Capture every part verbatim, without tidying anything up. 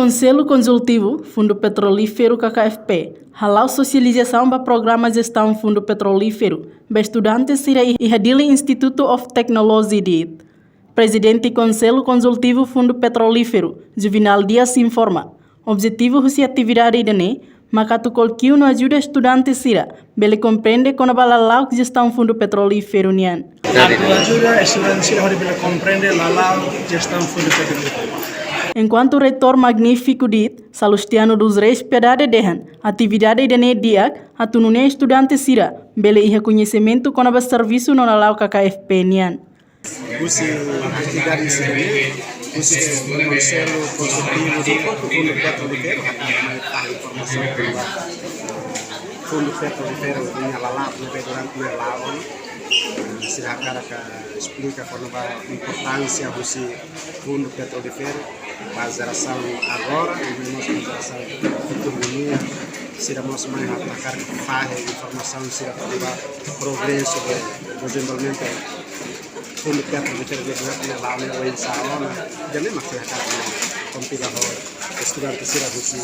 Konsellu Konsultivu Fundu Petrolíferu K K F P hala'o sosializasaun ba programa jestaun fundu petrolíferu ba estudante sira iha Dili Institute of Technology, DIT. Prezidente Konsellu Konsultivu Fundu Petrolíferu, Juvenal Dias, informa, objetivu husi atividade ida-ne'e maka atu kolkiu no ajuda estudante sira bele komprende kona-ba lala'ok jestaun fundu petrolíferu nian. Atu ajuda estudante sira hodi bele komprende lala'ok jestaun fundu petrolíferu. Enkuantu Reitór Magnífiku, DIT, Salustiano dos Reis Piedade dehan, atividade ida-ne'e di'ak atu nune'e estudante sira bele iha koñesimentu kona-ba servisu no lala'ok K K F P nian. Husi atividade sira-ne'e, husi Konsellu Konsultivu Fundu Petrolíferu, hakarak mai fahe informasaun kona-ba fundu petrolíferu nia lala'ok ne'ebé durante ne'e la'o. Sira hakarak esplika kona-ba importánsia husi fundu petrolíferu ba jerasaun agora, i mós ba jerasaun futuru nian. Sira mós mai hakarak fahe informasaun sira kona-ba progresu de dezenvolvimentu fundu petrolíferu ne'ebé durante ne'e la'o ne'e oinsá ona. Ida-ne'e mak sira hakarak mai kompila ho estudante sira husi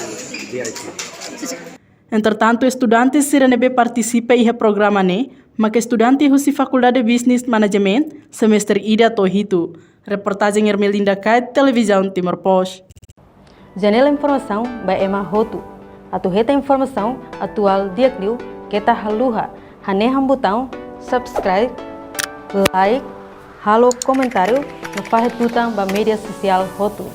DIT. Entretantu, estudante sira ne'ebé partisipa iha programa ne'e maka estudante husi Fakuldade Business Management, semestre ida to'o hitu. Reportajen Ermelinda Kait, Televizaun Timor Post. Janela informasaun ba ema hotu. Atu hetan informasaun atuál di'ak liu, keta haluha hanehan butaun subscribe, like, halo komentáriu no fahe tutan ba média sosiál hotu.